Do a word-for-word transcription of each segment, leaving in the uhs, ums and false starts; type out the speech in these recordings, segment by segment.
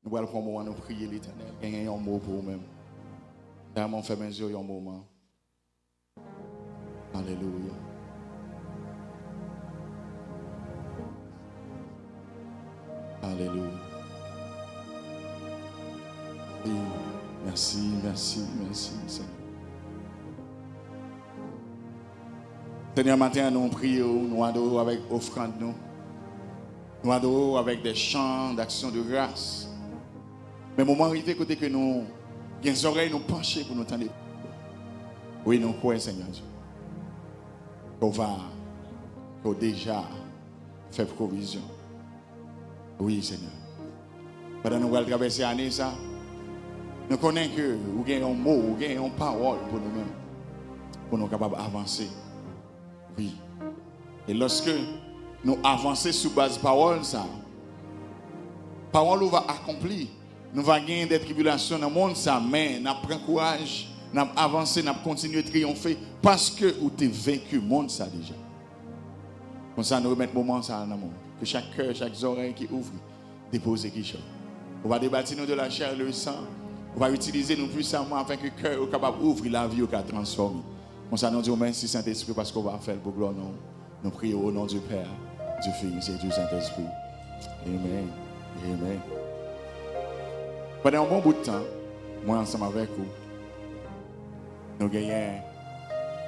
Nou pral pran moman nou priye Letènèl. Genyen yon mo pou ou menm. Dayè, mwen fèmen zye w yon moman. Alelouya. Alelouya. Wi, mèsi, mèsi, mèsi, Senyè. Senyè, maten an, nou priye w, nou adore w avèk ofrann nou. Nou adore w avèk de chan d'aksyon de gras. Men moman rive kote ke nou gen zòrèy nou panche pou nou tande. Wi, nou kwè, Senyè Dye, ke w va, ke w deja fè pwovizyon. Wi, Senyè. Pandan nou pral travèse ane sa, nou konnen ke ou gen yon mo, ou gen yon pawòl pou nou menm, pou nou kapab avanse. Wi. E lòske nou avanse sou baz pawòl sa, pawòl ou va akonpli. Nou va genyen de tribilasyon nan mond sa, men n ap pran kouraj, n ap avanse, n ap kontinye triyonfe, paske ou te venki mond sa deja. Konsa, nou remèt moman sa a nan men w. Ke chak kè, chak zòrèy ki ouvri, depoze kichòy. Ou va debati nou de la chair et le sang. Ou va itilize nou pwisaman afin ke kè yo kapab ouvri, lavi yo ka transfòme. Konsa, nou di w mèsi, Sentespri, paske w va fè l pou glwa non w. Nou priye au nom du Père, du Fils et du Saint-Esprit. Amen. Amen. Pandan yon bon bout tan, mwen ansanm avèk ou, nou genyen,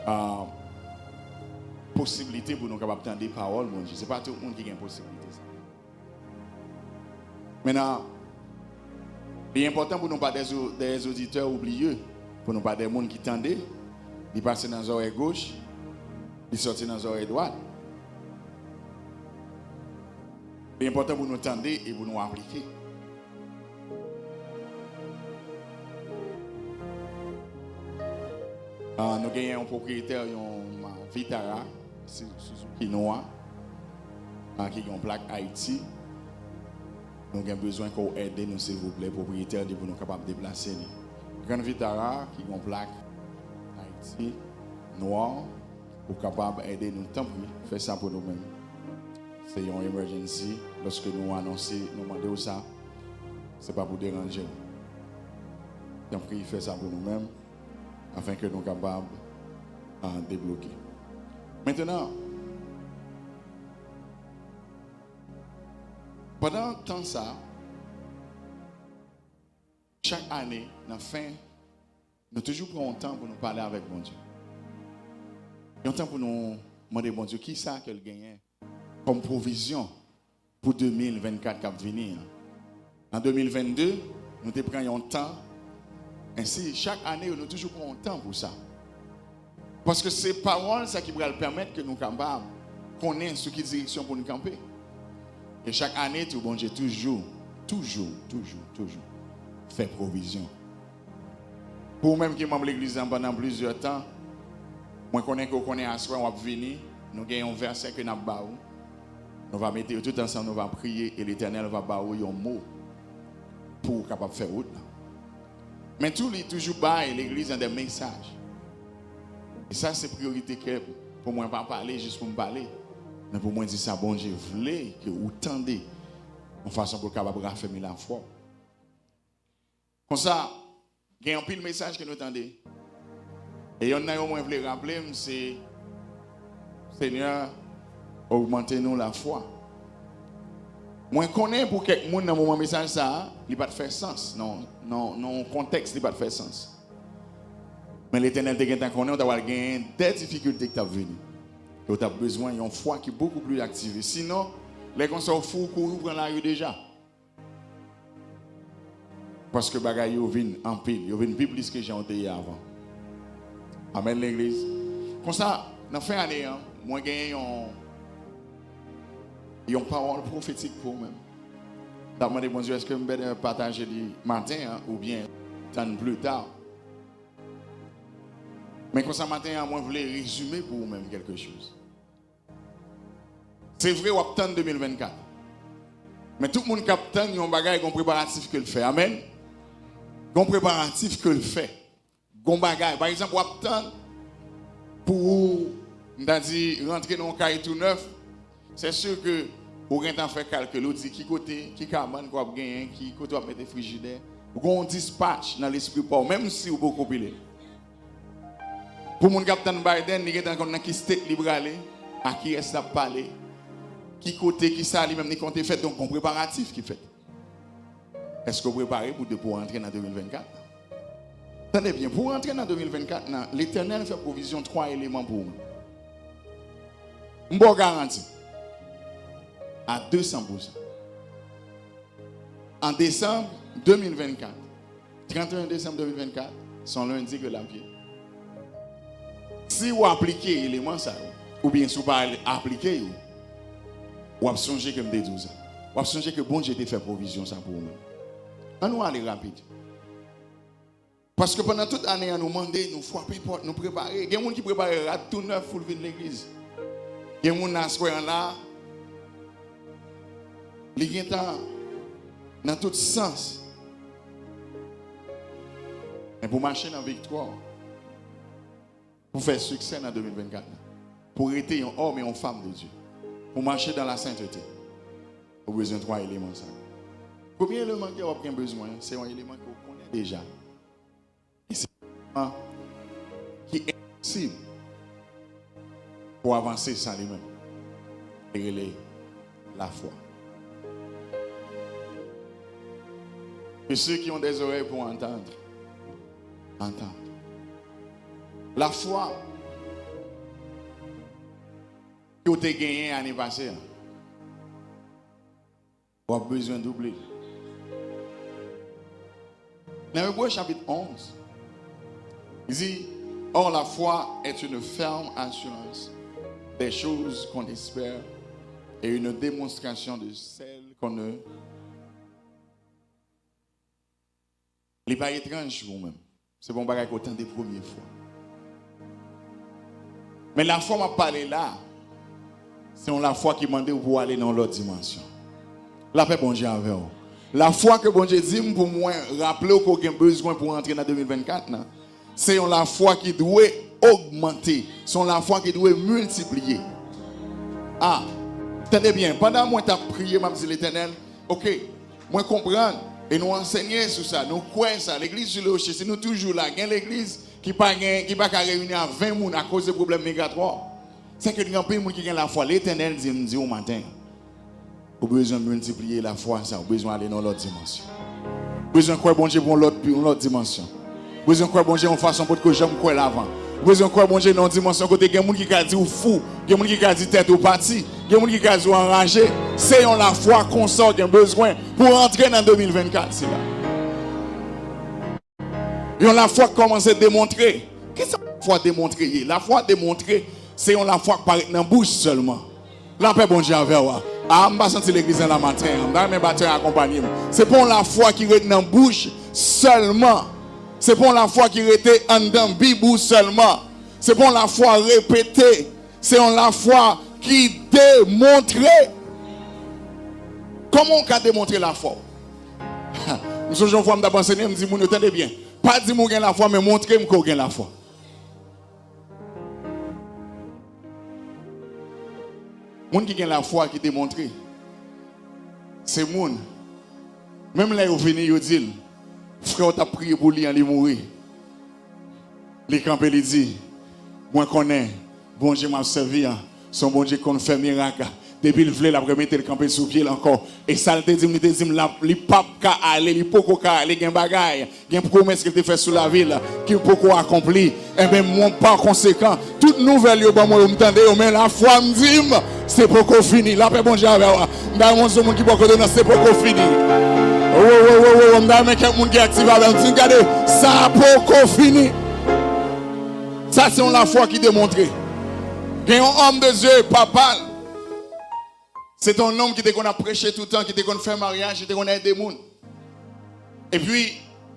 ah, posiblite pou nou kapab tande pawòl Bondye. Se pa tout moun ki gen posiblite sa. Mentnan, li enpòtan pou nou pa de zo-, de zoditè oubliye, pou nou pa de moun ki tande, li pase nan zòrèy goch, li sòti nan zòrèy dwat. Li enpòtan pou nou tande e pou nou aplike. Ah, nou genyen yon pwopriyetè, yon, ah, Vitara, Su-, Suzuki Noah, ah, ki gen yon plak Ayiti. Nou gen bezwen ke w ede nou, silvouplè, pwopriyetè li, pou nou kapab deplase li. Grand Vitara, ki gen yon plak Ayiti, nwa, ou kapab ede nou, tanpri, fè sa pou nou menm. Se yon emergency. Lòske nou anonse, nou mande w sa, se pa pou deranje w. Tanpri, fè sa pou nou menm, afin ke nou kapab, ah, debloke. Mentnan, pandan tan sa, chak ane, nan fen, nou toujou pran yon tan pou nou pale avèk Bondye. Yon tan pou nou mande Bondye kisa ke l genyen kòm pwovizyon pou de mil vennkat k ap vini an. An de mil vennde, nou te pran yon tan. Ensi, chak ane, nou toujou pran yon tan pou sa. Paske se pawòl sa ki pral pèmèt ke nou kapab konnen sou ki direksyon pou n kanpe. E chak ane tou, Bondye toujou, toujou, toujou, toujou fè pwovizyon. Pou ou menm ki manm legliz la pandan plizyè tan, mwen konnen ke w konnen aswè w ap vini, nou gen yon vèsè ke n ap ba ou. Nou va mete yo tout ansanm, nou va priye, e Letènèl va ba ou yon mo pou w kapab fè wout la. Men tou, li toujou bay legliz lan de mesaj. E sa, se priyorite ke pou mwen pa pale jis pou m pale, men pou mwen di sa Bondye vle ke ou tande, yon fason pou l kapab rafèmi lafwa w. Konsa, gen anpil mesaj ke nou tande. E yonn nan yo mwen vle raple m se, Senyè, ogmante nou lafwa. Mwen konnen pou kèk moun nan moman mesaj sa a, li pa t fè sans. Nan, nan, nan yon kontèks, li pa t fè sans. Men Letènèl te gentan konnen w ta pral genyen de difikilte ki t ap vini. E w t ap bezwen yon fwa ki bokou pli aktive. Sinon, lè konsa w fou, w kouri, w pran lari deja. Paske bagay yo vin anpil, yo vin pi plis ke jan yo te ye avan. Amèn, legliz. Konsa, nan fen ane an, mwen genyen yon, yon pawòl pwofetik pou ou menm. M t ap mande Bondye, èske m bèdè pataje li maten an oubyen tann pli ta? Men konsa, maten an, mwen vle rezime pou ou menm kèlke choz. Se vre, w ap tann de mil vennkat. Men tout moun k ap tann yon bagay, gon preparatif ke l fè. Amèn. Gon preparatif ke l fè. Gon bagay. Pa egzanp, w ap tann pou ou, m ta di, rantre nan yon kay tou nèf. Se si ke Ou gentan fè kalkil, ou di ki kote, ki kabann ke w ap genyen, ki kote w ap mete frijidè. Ou gen yon dispatch nan lespri pa w, menm si ou poko pile l. Pou moun k ap tann Biden, li gentan konn nan ki state li prale, a kiyès l ap pale, ki kote, kisa li menm li konte fè, donk gon preparatif ki fèt. Èske w prepare pou de, pou w antre nan de mil vennkat? Tande byen, pou w antre nan de mil vennkat nan, Letènèl fè pwovizyon twa eleman pou ou. M ba w garanti. A de san pousan. An desanm de mil vennkat, trannteyen desanm de mil vennkat, se yon lendi ke l ap ye. Si w aplike eleman sa yo, oubyen si w pa aplike yo, w ap sonje ke m te di w sa. W ap sonje ke Bondye te fè pwovizyon sa pou ou menm. Ann nou ale rapid. Paske pandan tout ane an, nou mande, nou frape pòt, nou prepare. Gen moun ki prepare rad tou nèf pou l vin legliz. Gen moun nan aswè an la, li gentan nan tout sans. Men pou mache nan viktwa, pou fè siksè nan de mil vennkat la, pou rete yon òm e yon fanm de Dye, pou mache dans la sainteté, ou bezwen twa eleman sa yo. Premye eleman ke w ap gen bezwen, se yon eleman ke w konnen deja. E se yon eleman ki enposib pou w avanse san li menm. Li rele lafwa. Que ceux qui ont des oreilles pour entendre, entendent. Lafwa ke w te genyen ane pase a, w ap bezwen double l. Nan Ebre chapit onz, li di, or la foi est une ferme assurance des choses qu'on espère et une démonstration de celles qu'on ne Li pa etranj pou ou menm. Se pa yon bagay ke w tande premye fwa. Men lafwa m ap pale la, se yon lafwa ki mande w pou w ale nan yon lòt dimansyon. Lapè Bondye avè w. Lafwa ke Bondye di m pou mwen raple w ke w gen bezwen pou w antre nan de mil vennkat nan, se yon lafwa ki dwe ogmante. Se yon lafwa ki dwe miltipliye. A, tande byen, pandan mwen t ap priye, m ap di Letènèl, oke, mwen konprann, e nou ansenye sou sa, nou kwè sa, legliz sou le woche, si nou toujou la, gen legliz ki pa gen, ki pa ka reyini a ven moun akoz de pwoblèm migratwa. Sèke gen anpil moun ki gen lafwa. Letènèl di m di w maten, ou bezwen miltipliye lafwa sa, ou bezwen ale nan yon lòt dimansyon. Ou bezwen kwè Bondye pou yon lòt, yon lòt dimansyon. Ou bezwen kwè Bondye yon fason potko janm kwè l avan. Ou bezwen kwè Bondye nan yon dimansyon kote gen moun ki ka di w fou, gen moun ki ka di tèt ou pati, gen moun ki ka di w anraje. Se yon lafwa konsa w gen bezwen pou w antre nan de mil vennkat sila. Yon lafwa k kòmanse demontre. Kisa lafwa demontre ye? Lafwa demontre se yon lafwa k pa ret nan bouch sèlman. Lapè Bondye avè w. A, m pa santi legliz lan la maten an. M ta renmen batè a akonpanye m. Se pa yon lafwa ki ret nan bouch sèlman. Se pa yon lafwa ki rete anndan Bib ou sèlman. Se pa yon lafwa repete. Se yon lafwa ki demontre. Kòman w ka demontre lafwa w? M sonje yon fwa m t ap ansenye, m di moun yo, tande byen. Pa di m ou gen lafwa, men montre m ke w gen lafwa. Moun ki gen lafwa ki demontre, se moun, menm lè yo vini, yo di l, frè w t ap priye pou li an, li mouri. Li kanpe, li di, mwen konnen Bondye m ap sèvi an, se yon Bondye ki konn fè mirak. Depi l vle, l ap remete l kanpe sou pye l ankò. E sa l te di m, li te di m, l ap, li p ap ka ale, li poko ka ale, gen bagay, gen pwomès ke l te fè sou lavi l, ki poko akonpli. Enben, mwen, pa konsekan, tout nouvèl yo ban mwen yo, m tande yo, men lafwa m di m, se poko fini. Lapè Bondye avè w. M ta renmen yon moun ki bò kote w nan, se poko fini. Wo, wo, wo, wo, wo, m ta renmen kèk moun ki aktive avè m, di, gade, sa poko fini. Sa se yon lafwa ki demontre. Gen yon òm de Dye, papa l, se te yon nonm ki te konn ap preche toutan, ki te konn fè maryaj, ki te konn ede moun. Epi,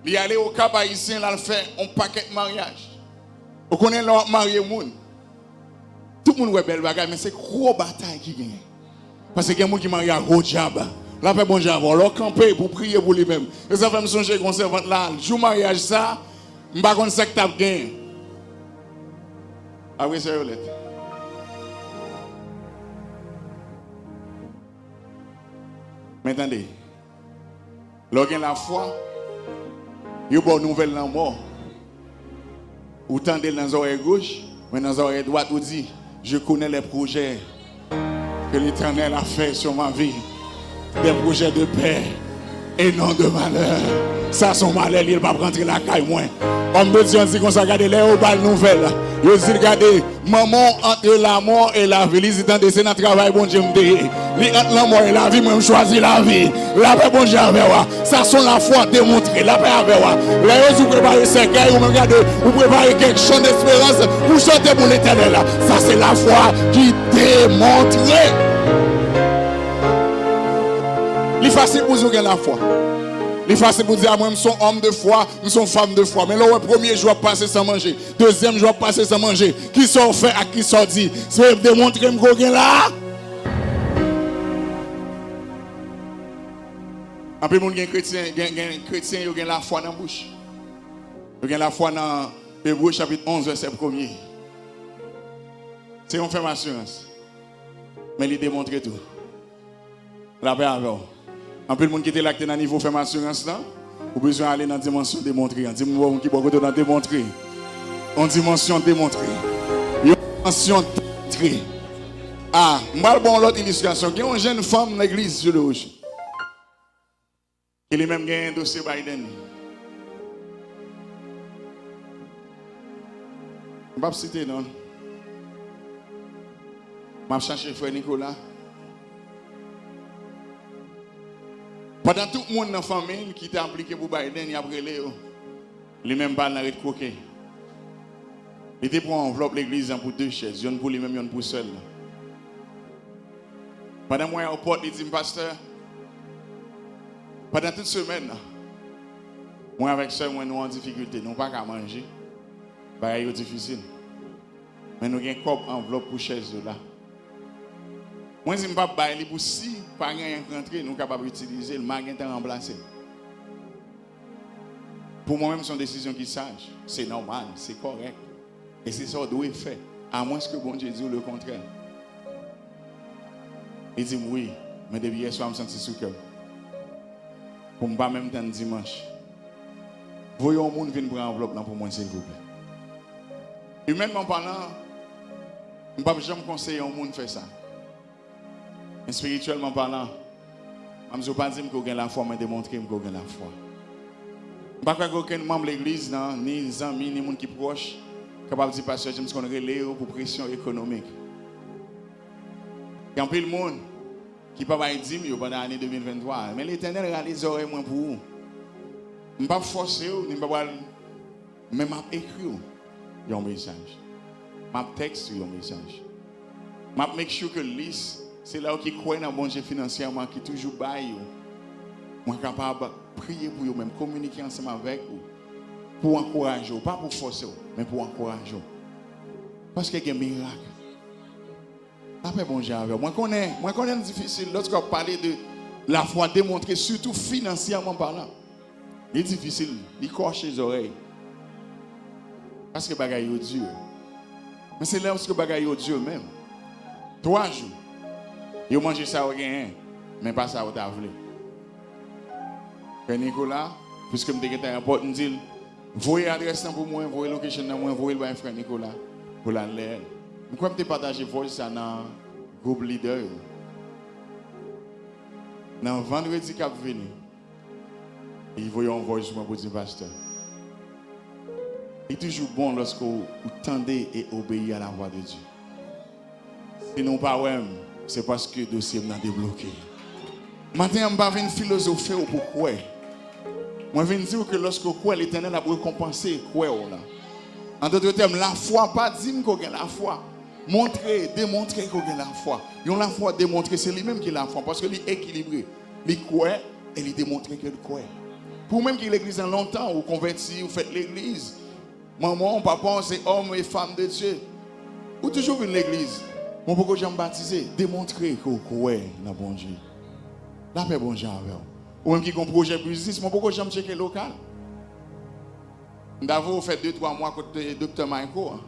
li ale Okap Ayisyen, l al fè yon pakèt maryaj. Ou konnen lè w ap marye moun, tout moun wè bèl bagay, men se gwo batay ki genyen. Paske gen moun ki marye ak gwo dyab. Lapè Bondye avè w. Lè w kanpe pou priye pou li menm. E sa fè m sonje yon sèvant la, jou maryaj sa, m pa konn sa k t ap genyen. Apre sè Yolèt. Men tande, lè w gen lafwa, yo ba w nouvèl lanmò. Ou tande l nan zòrèy goch, men nan zòrèy dwat ou di, "Je connais les projets que l'Éternel a fait sur ma vie, des projets de paix et non de malheur." Sa se yon malè li ye, l p ap rantre lakay mwen. Òm de Dye an di konsa, gade, lè yo ba l nouvèl, yo di l, "Gade, manman w ant lamò e lavi." Li di, "Tande, se nan travay Bondye m te ye. Li ant lanmò e lavi, mwen m chwazi lavi." Lapè Bondye avè w. Sa se yon lafwa demontre. Lapè avè w. Lè yo di w prepare sèkèy, ou menm gade, ou prepare kèk chan desperans pou chante pou Letènèl. Sa se lafwa ki demontre. Li fasil pou di w gen lafwa. Li fasil pou di, "A, mwen, m se yon òm de fwa, m se yon fanm de fwa." Men lè w wè premye jou w ap pase san manje, dezyèm jou w ap pase san manje, kisa w fè ak kisa w di? Se demontre m ke w gen la. Anpil moun gen kretyen, gen, gen kretyen, yo gen lafwa nan bouch. Yo gen lafwa nan Ebre chapit onz, vèsè premye. Se yon fèm asirans. Men li demontre tou. Lapè avè w. Anpil moun ki te la ki te nan nivo fèm asirans lan, ou bezwen ale nan dimansyon demontre an. Di moun ki bò kote w nan demontre. Yon dimansyon demontre. Yon dimansyon demontre. A, m pral ba w yon lòt ilistrasyon. Gen yon jèn fanm legliz sou le woche. Ki li menm gen dosye Biden li. M p ap site non l. M ap chache frè Nicolas. Pandan tout moun nan fanmi l ki te aplike pou Biden, y ap rele yo. Li menm pa al nan ret kwoke. Li te pran anvlòp legliz lan pou de chèz, yonn pou li menm, yonn pou sè l lan. Pandan m wè ayewopò, li di m, "Pastè, pandan tout semèn nan, mwen avèk sè mwen, nou an difikilte, nou pa ka manje, bagay yo difisil. Men nou gen kòb anvlòp pou chèz yo la." Mwen di m p ap bay li pou si pa gen anyen k rantre, nou kapab itilize l, m a gentan ranplase l. Pou mwen menm, se yon desizyon ki saj, se nòmal, se kòrèk. E se sa w dwe fè, amwenske Bondye di w lekontrè. Li di m, "Wi, men depi yèswa m santi sou kè m. Pou m pa menm tann dimanch. Voye yon moun vin pran anvlòp lan pou mwen, silvouplè." Imènman palan, m p ap janm konseye yon moun fè sa. Espirityèlman palan, m ap di w, pa di m ke w gen lafwa, men demontre m ke w gen lafwa. M pa kwè ke okenn manm legliz nan, ni zanmi, ni moun ki pwòch, kapab di, "Pastè James konn rele yo pou presyon ekonomik." Gen anpil moun ki pa bay dim yo pandan ane de mil venntwa a, men Letènèl rale zòrèy mwen pou ou. M p ap fòse w, ni m pa pral Men m ap ekri w yon mesaj. M ap tèks ou yon mesaj. M ap make sure ke lis, se la yo ki kwè nan Bondye finansyèman, ki toujou bay yo. Mwen kapab priye pou yo, menm kominike ansanm avèk ou, pou ankouraje w, pa pou fòse w, men pou ankouraje w. Paske gen mirak. Lapè Bondye avè w. Mwen konnen, mwen konnen l difisil. Lòske w ap pale de lafwa demontre, sitou finansyèman palan, li difisil, li kòche zòrèy. Paske bagay yo di. Men se lòske bagay yo di menm. Twa jou, yo manje sa yo genyen, men pa sa yo ta vle. Frè Nicolas, piske m te gentan nan pòt, m di l, "Voye adrès lan pou mwen, voye location nan mwen, voye l bay frè Nicolas pou l al lè l." M kwè m te pataje voice sa nan gwoup lidè yo. Nan vandredi k ap vini, li voye yon voice pou mwen pou di, "Pastè, li toujou bon lòske w, ou tande e obeyi a la vwa de Dye." Si nou pa wè m, se paske dosye m nan debloke. Maten an, m pa vin filozofe w pou kwè. Mwen vin di w ke lòske w kwè, Letènèl ap rekonpanse kwè w lan. An dòt tèm, lafwa pa di m ke w gen lafwa. Montre, demontre ke w gen lafwa. Yon lafwa demontre, se li menm ki lafwa, paske li ekilibre. Li kwè e li demontre ke l kwè. Pou ou menm ki legliz lan lontan, ou konvèti, ou fèt legliz, manman w, papa w se òm e fanm de Dye. Ou toujou vin legliz, men w poko janm batize. Demontre ke w kwè nan Bondye. Lapè Bondye avè w. Ou menm ki gon pwojè biznis, men w poko janm tcheke lokal. M ta voye w fè de, twa mwa kot, eh, Doktè Mayko an.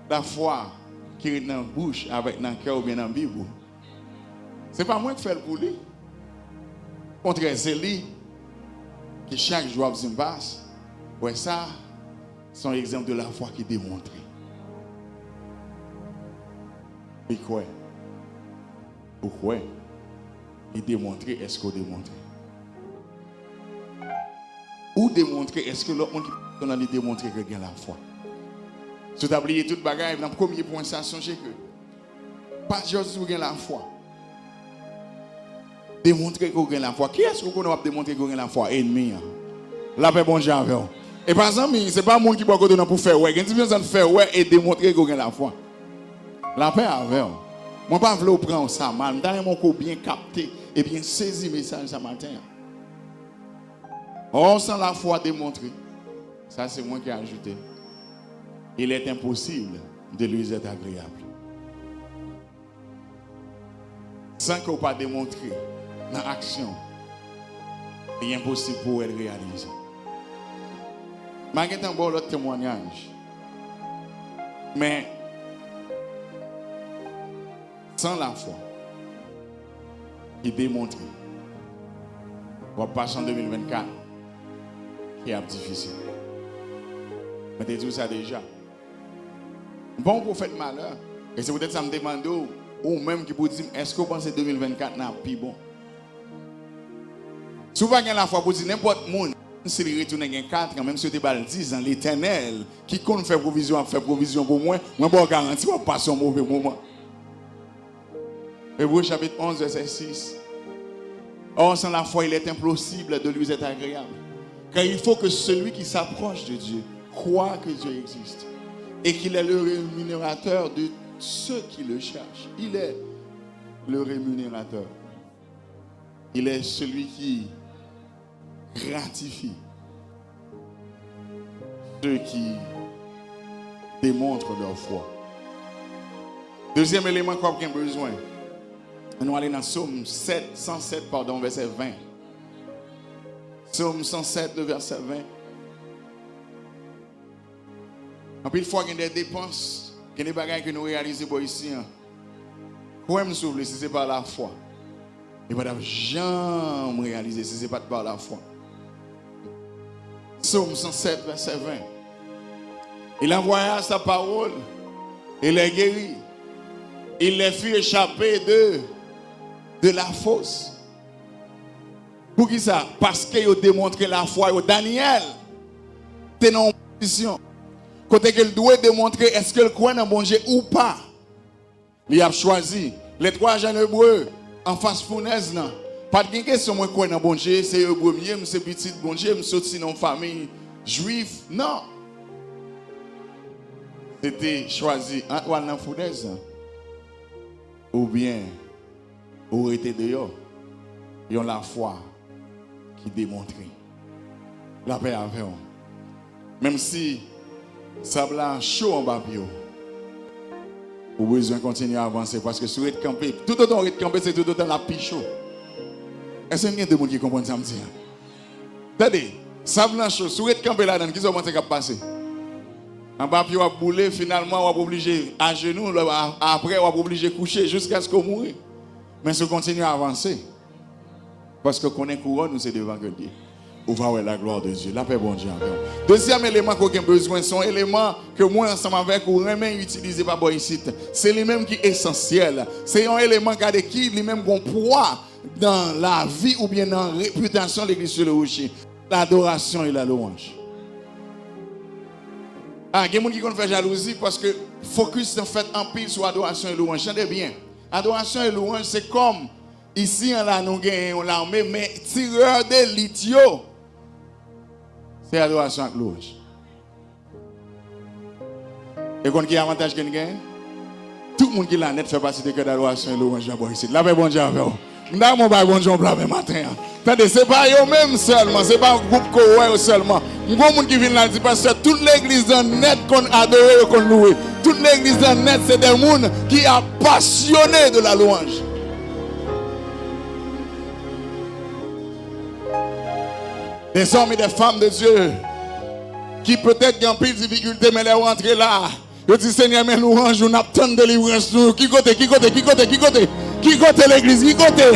Lafwa ki ret nan bouch avèk nan kè oubyen nan Bib ou. Se pa mwen k fè l pou li. Kontrè, se li ki chak jou ap di m, "Pas, wè sa, se yon egzanp de lafwa ki demontre." Li kwè. Ou kwè. Li demontre, èske w demontre? Ou demontre, èske lòt moun ki nan li demontre ke gen lafwa? Si w ta bliye tout bagay, nan premye pwen sa, sonje ke pa jis di w gen lafwa. Demontre ke w gen lafwa. Kiyès ou konnen w ap demontre ke w gen lafwa? Ènmi an. Lapè Bondye avè w. E pa zanmi, se pa moun ki bò kote w nan pou fè w wè. Gen diferans ant fè w wè e demontre ke w gen lafwa. Lapè avè w. Mwen pa vle w pran sa mal. M ta renmen w ke w byen kapte e byen sezi mesaj sa maten an. Or, sans la foi démontrée, sa se mwen ki ajoute, il est impossible de lui être agréable. San ke w pa demontre nan aksyon, li enposib pou w wè l reyalize. M a gentan ba w lòt temwanyaj. Men, san lafwa ki demontre w ap pase an de mil vennkat ki ap difisil. Mwen te di w sa deja. M pa yon pwofèt malè. E se poutèt sa m te mande w, ou menm ki pou di m, èske w panse de mil vennkat nan ap pi bon? Si w pa gen lafwa pou di nenpòt moun, si li retounen gen katran, menm si yo te ba l dizan, Letènèl ki konn fè pwovizyon ap fè pwovizyon pou mwen, mwen ba w garanti w ap pase yon move moman. Ebre chapit onz, vèsè sis. Or, sans la foi, il est impossible de lui être agréable. Car il faut que celui qui s'approche de Dieu croit que Dieu existe et qu'il est le rémunérateur de ceux qui le cherchent. Il est le rémunérateur. Il est celui qui gratifie ceux qui démontrent leur foi. Dezyèm eleman ke w ap gen bezwen. Ann nou ale nan Sòm sèt, san sèt, padon, vèsè ven. Sòm san sèt, le vèsè ven. Anpil fwa, gen de depans, gen de bagay ke nou reyalize bò isi an. Kwè m, si w vle, si se pa lafwa, li pa t ap janm reyalize si se pa t pa lafwa. Sòm san sèt, vèsè ven. Il envoya sa parole et les guérit. Il les fit échapper de, de la fosse. Poukisa? Paske yo demontre lafwa yo. Danyèl te nan yon pozisyon kote ke l dwe demontre èske l kwè nan Bondye ou pa. Li ap chwazi. Les trois jeunes Hébreux anfas founèz lan. Pa t gen kesyon, mwen kwè nan Bondye, se Ebre m ye, m se pitit Bondye, m soti nan yon fanmi jwif. Non. Se te chwazi ant w al nan founèz lan oubyen ou rete deyò. Yon lafwa ki demontre. Lapè avè w. Menm si sab la cho anba pye w, ou bezwen kontinye avanse, paske si w ret kanpe, toutotan w ret kanpe, se toutotan l ap pi cho. Èske m gen de moun ki konprann sa m di a? Tande, sab lan cho, si w ret kanpe ladan l, kisa w panse k ap pase? Anba pye w ap boule, finalman w ap oblije ajenou, lè, a-, apre w ap oblije kouche jiskaske w mouri. Men si w kontinye avanse, paske w konnen kouwòn ou se devan ke l ye. Ou va wè la gloire de Dieu. Lapè Bondye avè w. Dezyèm eleman ke w gen bezwen, se yon eleman ke mwen ansanm avèk ou renmen itilize pa bò isit. Se li menm ki esansyèl. Se yon eleman, gade, ki li menm gon pwa nan lavi oubyen nan repitasyon Legliz sou le woche. L'adoration et la louange. Ah, gen moun ki konn fè jalouzi paske fokis nan fèt anpil sou adorasyon e louwanj. Tande byen. Adorasyon e louwanj, se kòm isi an la, nou gen yon lame, men tirè delit yo, se adorasyon ak louwanj. E konn ki avantaj ke n genyen? Tout moun ki la nèt fè pati de kè dadorasyon e louwanj la bò isit. Lapè Bondye avè w. M ta renmen w bay Bondye yon pla men maten an. Tande, se pa yo menm sèlman, se pa gwoup ke w wè yo sèlman. M gon moun ki vin la, l di, "Pastè, tout legliz lan nèt konn adore, yo konn louwe. Tout legliz lan nèt, se de moun ki apasyone de la louange." Des hommes et des femmes de Dieu ki petèt gen anpil difikilte, men lè yo rantre la, yo di, "Senyè, men louwanj ou, n ap tann delivrans nou." Ki kote, ki kote, ki kote, ki kote? Ki kote legliz? Ki kote?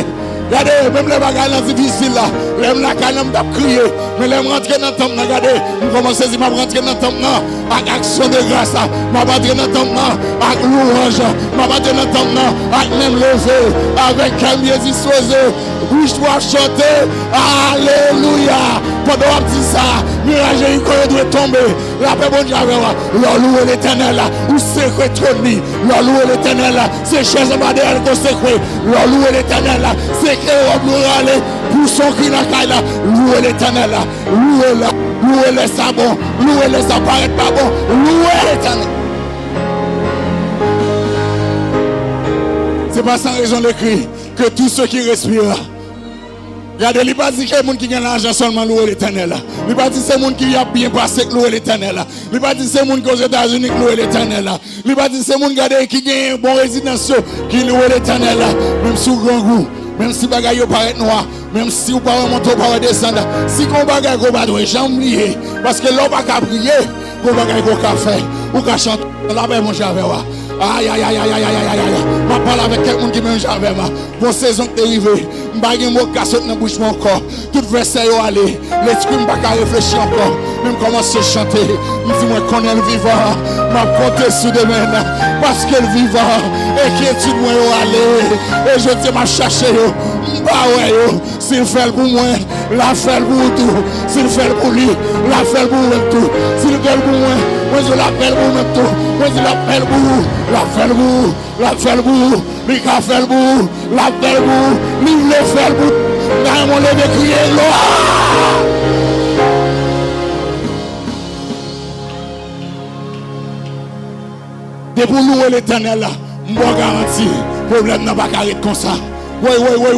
Gade, menm lè bagay lan difisil la, lè m lakay lan m t ap kriye, men lè m rantre nan tanp nan, gade, m kòmanse di m ap rantre nan tanp nan ak aksyon de gras la, m ap rantre nan tanp nan ak louwanj, m ap rantre nan tanp nan ak men m leve, avèk kè m byen dispoze, bouch mwen ap chante, alelouya! Pandan w ap di sa, miray Jeriko yo dwe tonbe. Lapè Bondye avè w. Lè w louwe Letènèl, ou sekwe twòn li. Lè w louwe Letènèl, se chèz anba dèyè l ke w sekwe. Lè w louwe Letènèl, se ke wòb nou rale pou son kri nan kay la. Louwe Letènèl, louwe l, louwe lè sa bon, louwe lè sa parèt pa bon. Louwe Letènèl. C'est pas sans raison l'écrit que tous ceux qui respirent Gade, li pa di ke moun ki gen lajan sèlman louwe Letènèl la. Li pa di se moun ki ap byen pase k louwe Letènèl la. Li pa di se moun ki Ozetazini k louwe Letènèl la. Li pa di se moun, gade, ki gen bon rezidans yo ki louwe Letènèl la. Menm si w grangou, menm si bagay yo parèt nwa, menm si w pa wè monte, w pa wè desann, si gen yon bagay ke w pa dwe janm bliye, paske lè w pa ka priye, gen yon bagay ke w ka fè, ou ka chante, lapè Bondye avè w. Ayayayayayayayay. M ap pale avèk kèk moun ki menm jan avè m. Bon sezon k te rive. M pa gen mo k ka sot nan bouch mwen ankò. Tout vèsè yo ale. Lespri m pa ka reflechi ankò. Men m kòmanse chante. M di mwen konnen l vivan. M ap konte sou demen l. Paske l vivan. Enkyetid mwen yo ale. E jodi a m ap chache yo. M pa wè yo. Si l fè l pou mwen, l ap fè l pou ou tou. Si l fè l pou li, l ap fè l pou ou menm tou. Si l fè l pou mwen, mwen di w l ap fè l pou ou menm tou. Mwen di l ap fè l pou ou, l ap fè l pou ou. L ap fè l pou ou, li ka fè l pou ou, l ap fè l pou ou, li vle fè l pou ou. M ta renmen w leve kriye glwa! Depi w louwe Letènèl la, m ba w garanti, pwoblèm nan pa ka ret konsa. Woy, woy, woy.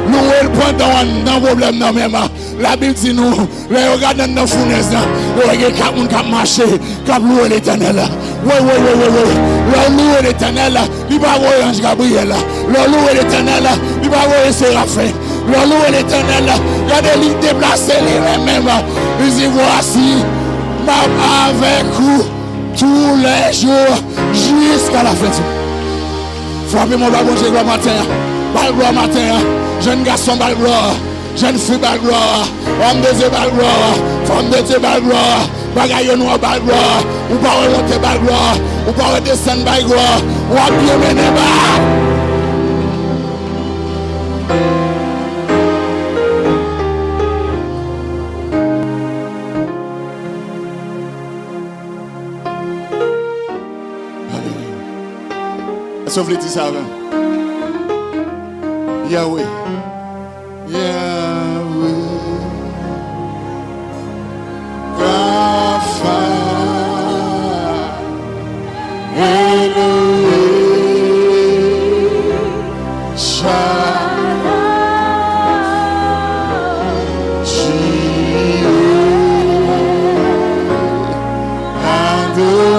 Louwe l pandan w anndan pwoblèm nan menm. Labib di nou, lè yo gade anndan founèz lan, yo wè gen kat moun k ap mache, k ap louwe Letènèl la. Woy, woy, woy, woy, woy. Lè w louwe Letènèl la, li pa voye anj Gabriyèl la. Lè w louwe Letènèl la, li pa voye serafen. Lè w louwe Letènèl la, gade li deplase li menm menm. Li di, voici, m ap avèk ou tous les jours jusqu'à la fin du monde. Frape men w ba Bondye glwa maten an. Ba l glwa maten an. Jèn gason, ba l glwa. Jèn fi, ba l glwa. Òm de Dye, ba l glwa. Fanm de Dye, ba l glwa. Bagay yo nwa, ba l glwa. Ou pa wè monte, ba l glwa. Ou pa wè desann, ba l glwa. W ap byen mennen, ba. Alelouya. Èske w vle di sa avè m? Yahweh. Yahweh. Rapha. Elohim. Shaddai. Jireh.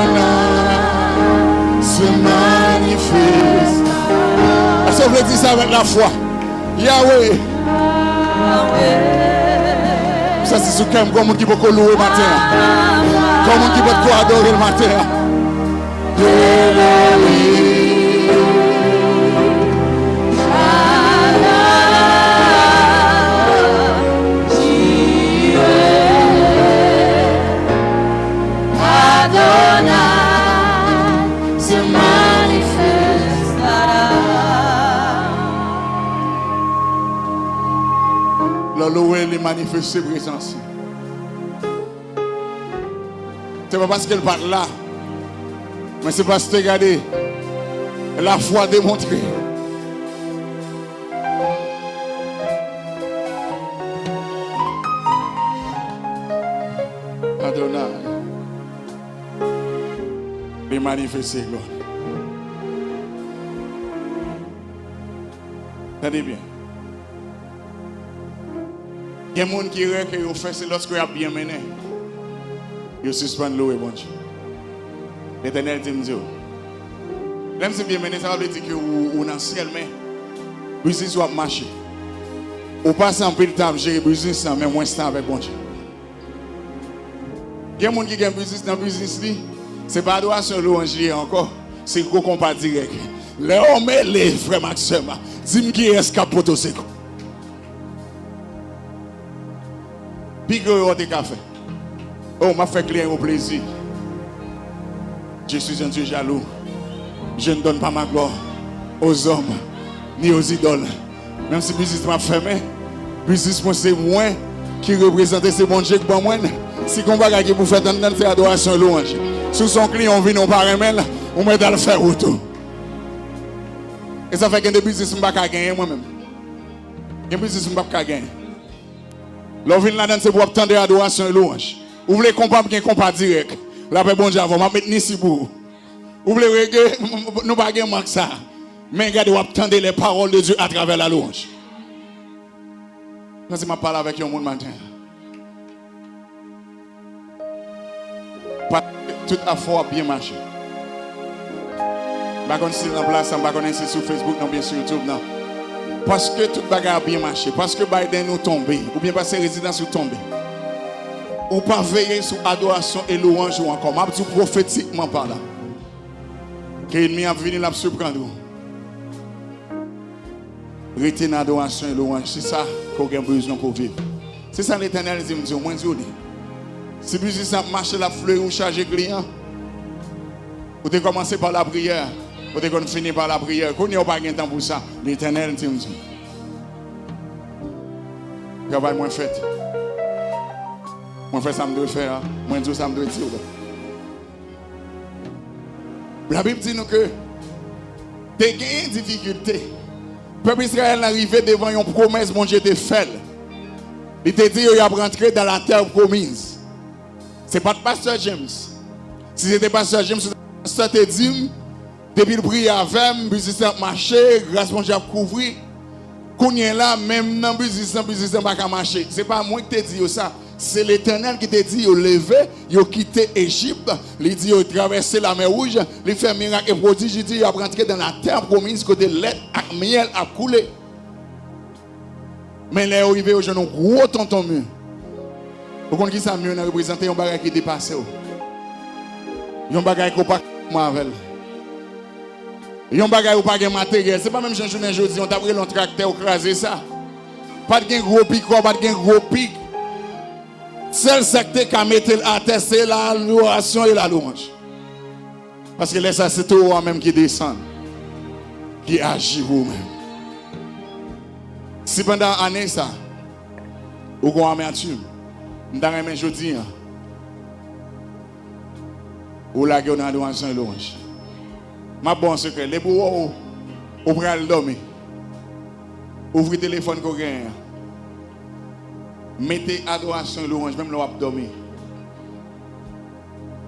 Adonai se manifeste. Èske w vle di sa avèk lafwa? Yahweh. M santi sou kè m gon moun ki poko louwe maten an. Gon moun ki potko adore l maten an. Elohim. Jireh. Adonai se manifeste. Lè w louwe, li manifeste prezans li. Se pa paske l pa t la, men se paske, gade, lafwa demontre. Adonai, li manifeste glwa. Tande byen. Gen moun ki erè ke yo fè, se lòske y ap byen mennen, yo sispann louwe Bondye. Letènèl di m di w, lè m di byen mennen, sa pa vle di ke ou, ou nan syèl, men biznis ou ap mache. Ou pase anpil tan ap jere biznis lan, men mwens tan avèk Bondye. Gen moun ki gen biznis, nan biznis li, se pa adorasyon, lwanj li ye ankò, se gwo konpa dirèk. Lè w mele, frè m ak sè m, di m kiyès k ap pote w sekou. Pi gwo erè w te ka fè. Oh, m ap fè kliyan yo plezi. Je suis un Dieu jaloux. Je ne donne pas ma gloire aux hommes ni aux idoles. Menm si biznis mwen ap fèmen, biznis mwen se mwen ki reprezante, se Bondye k ban mwen l. Si gon bagay ki pou fèt anndan l, se adorasyon e lwanj. Si w se yon kliyan, w vini, w pa renmen l, ou mèt al fè wout ou. E sa fè gen de biznis m pa ka genyen mwen menm. Gen biznis m p ap ka genyen. Lè w vin ladan l, se pou w ap tande adorasyon e lwanj. Ou vle konpa, gen konpa dirèk. Lapè Bondye avè w, m ap met Nisi pou ou. Ou vle rege, nou pa gen mank sa. Men gade, w ap tande les paroles de Dieu à travers la louange. Nan se m ap pale avèk yon moun maten an. Paske tout afè w ap byen mache. M pa konn si l nan plas la, m pa konnen si l sou Facebook nan oubyen sou YouTube nan. Paske tout bagay ap byen mache, paske Biden ou tonbe, oubyen paske rezidans ou tonbe, ou pa veye sou adorasyon e lwanj ou ankò. M ap di w pwofetikman pale. Ke ènmi ap vini, l ap siprann ou. Rete nan adorasyon e lwanj. Se sa ke w gen bezwen pou w viv. Se sa Letènèl di m di w, mwen di w li. Si biznis la ap mache, l ap fleri, ou chaje kliyan. Ou te kòmanse pa lapriyè, ou te konn fini pa lapriyè. Kounye a ou pa gen tan pou sa. Letènèl di m di w. Travay mwen fèt. Mwen fè sa m dwe fè a. Mwen di w sa m dwe di w. Labib di nou ke te genyen difikilte. Pèp Izrayèl la rive devan yon pwomès Bondye te fè l. Li te di yo y ap rantre dans la terre promise. Se pa t pastè James. Si se te pastè James, pastè te di m, depi l priye avè m, biznis lan ap mache, gras Bondye ap kouvri. Kounye a la, menm nan biznis lan, biznis lan pa ka mache. Se pa mwen ki te di yo sa. Se Letènèl ki te di yo leve, yo kite Ejip, li di yo travèse Lamè Wouj, li fè mirak e pwodij, li di yo ap rantre dans la terre promise kote lèt ak myèl ap koule. Men lè yo rive, yo jwenn yon gwo tonton mi. Ou konn ki sa mi nan reprezante? Yon bagay ki depase w. Yon bagay ke w pa ka kouman avè l. Yon bagay ou pa gen materyèl. Se pa menm jan jounen jodi, yon t ap rele yon traktè, ou kraze sa. Pa t gen gwo pikò, pa t gen gwo pik. Sèl sa k te ka mete l atè, se ladorasyon e lalwanj. Paske lè sa, se towo a menm ki desann, ki aji pou ou menm. Si pandan ane sa, ou gon amètim, m ta renmen jodi a, ou lage w nan adorasyon e lwanj. M ap ba w yon sekrè. Depi w wè w, ou pral dòmi, ouvri telefòn ke w genyen an. Mete adorasyon e lwanj menm lè w ap dòmi.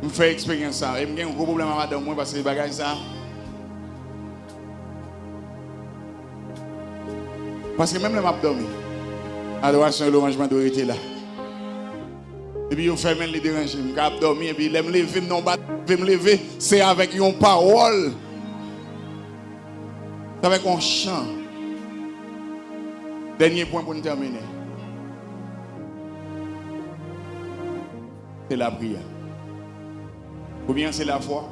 M fè eksperyans sa. E m gen yon gwo pwoblèm ak madanm mwen paske bagay sa. Paske menm lè m ap dòmi, adorasyon e lwanj mwen dwe rete la. Epi yo fèmen l, li deranje m. M ka ap dòmi, epi lè m leve, m nan yon bat, leve, m leve, se avèk yon pawòl. Se avèk yon chan. Dènye pwen pou n tèmine. Se lapriyè. Premye an se lafwa.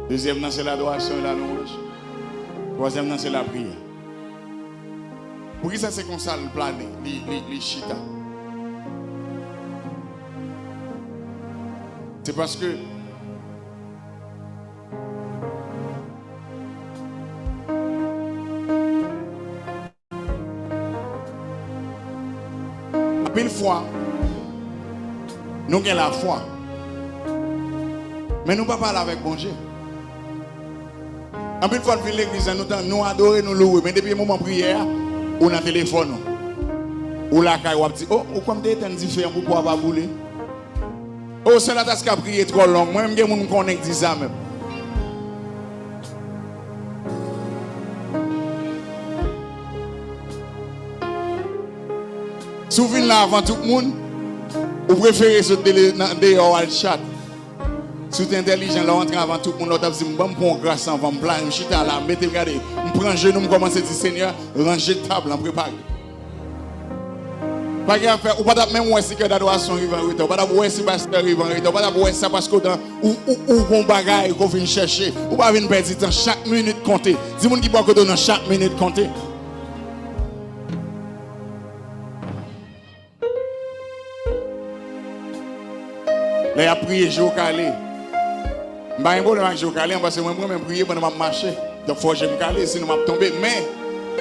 Dezyèm nan se ladorasyon e lalwanj. Twazyèm nan se lapriyè. Poukisa se konsa l plane, li, li, li chita? Se paske anpil fwa, nou gen lafwa, men nou pa pale avèk Bondye. Anpil fwa, n vin legliz la, nou tan, nou adore, nou louwe, men depi moman priyè a, ou nan telefòn ou. Ou lakay, w ap di, "O, ou kwè m te etenn dife an pou po a pa boule?" O, sè Nataska priye twò long. Mwen menm gen moun m konnen k di sa menm. Si w vin la avan tout moun, ou prefere sot dele-, nan deyò al chat. Si w te entèlijan, lè w antre avan tout moun, lè w t ap di m, "Ban m pran yon gras anvan m pla-, m chita la, mete m gade, m pran jenou, m kòmanse di, 'Senyè, ranje tab lan, prepare.'" Pa gen afè, ou pa t ap menm wè si kè dadorasyon rive an reta, ou pa t ap wè si pastè rive an reta, ou pa t ap wè sa paske w, ou, ou, ou gon bagay ke w vin chèche. Ou pa vin pèdi tan, chak minit konte. Di moun ki bò kote w nan chak minit konte. Lè y ap priye, je w kale. M pa gen pwoblèm ak je w kale, paske mwen, mwen menm priye pandan m ap mache. Donk, fò je m kale, sinon m ap tonbe. Men,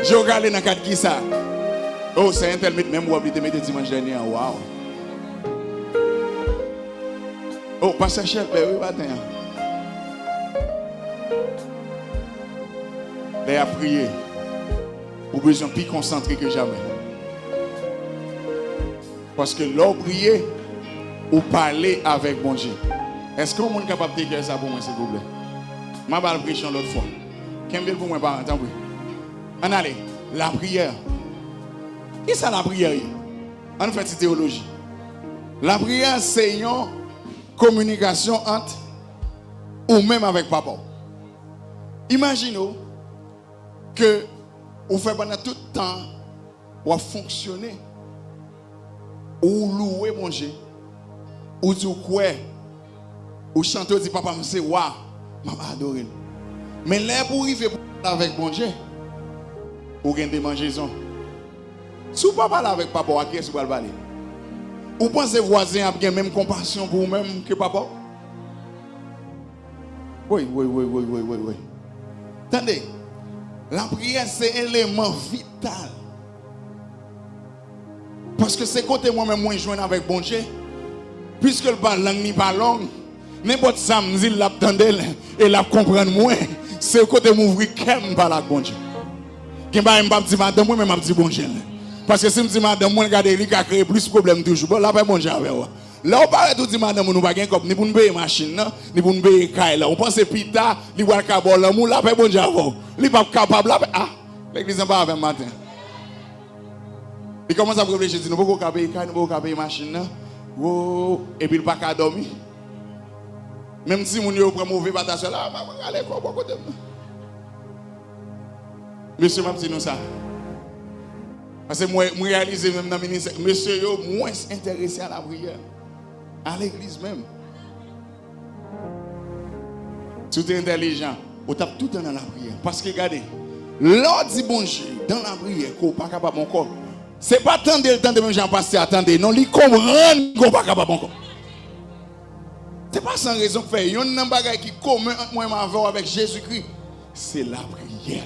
je w kale nan kad kisa? Oh, sè entèl met men m wòb li te mete dimanch dènye an. Waw! Oh, pastè Chèlbè, wi, maten an. Lè y ap priye, ou bezwen pi konsantre ke jamè. Paske lè w priye, ou pale avèk Bondye. Èske yon moun kapab dekri sa pou mwen, silvouplè? M a ba l preche yon lòt fwa. Kenbe l pou mwen, paran, tanpri. Ann ale. Lapriyè. Kisa lapriyè ye? Ann fè ti teyoloji. Lapriyè se yon kominikasyon ant ou menm avèk Papa w. Imajine w ke ou fè pandan tout tan w ap fonksyone, ou louwe Bondye, ou di w kwè, ou chante, ou di, "Papa m se wa, m ap adore l." Men lè pou w rive pou w pale avèk Bondye, ou gen demanjezon. Si w pa pale avèk papa w, a kiyès ou pral pale? Ou panse vwazen an ap gen menm konpasyon pou ou menm ke papa w? Woy, woy, woy, woy, woy, woy, woy. Tande, lapriyè se eleman vital. Paske se kote mwen menm mwen jwenn avèk Bondye. Piske l pa, lang li pa long, nenpòt sa m di l, l ap tande l e l ap konprann mwen. Se kote m ouvri kè m pale ak Bondye. Gen bagay m p ap di madanm mwen, men m ap di Bondye l. Paske si m di madanm mwen, l gade, li ka kreye plis pwoblèm toujou. Bon, lapè Bondye avè w. Lè w parèt ou di madanm ou, nou pa gen kòb ni pou n peye machin nan, ni pou n peye kay la. Ou panse pita, li pral ka ba w lanmou, lapè Bondye avè w. Li p ap kapab, lapè, ah, legliz lan pa avè m maten. Li kòmanse ap reflechi, di, "Nou poko ka peye kay, nou poko ka peye machin nan." Wo, epi l pa ka dòmi. Menm timoun yo pran move pata sou l, "Ah, maman, rale kò w bò kote m nan." Mesye, m ap di nou sa. Paske mwen, mwen reyalize menm nan ministè, mesye yo mwens enterese a lapriyè. A legliz menm. Si w te entèlijan, ou t ap toutan nan lapriyè. Paske gade, lè w di Bondye, dan lapriyè, ke w pa kapab ankò, se pa tande l tande menm jan pastè a tande, non, li konprann ke w pa kapab ankò. Se pa san rezon k fè yonn nan bagay ki komen ant mwen menm avè w avèk Jezikri, se lapriyè.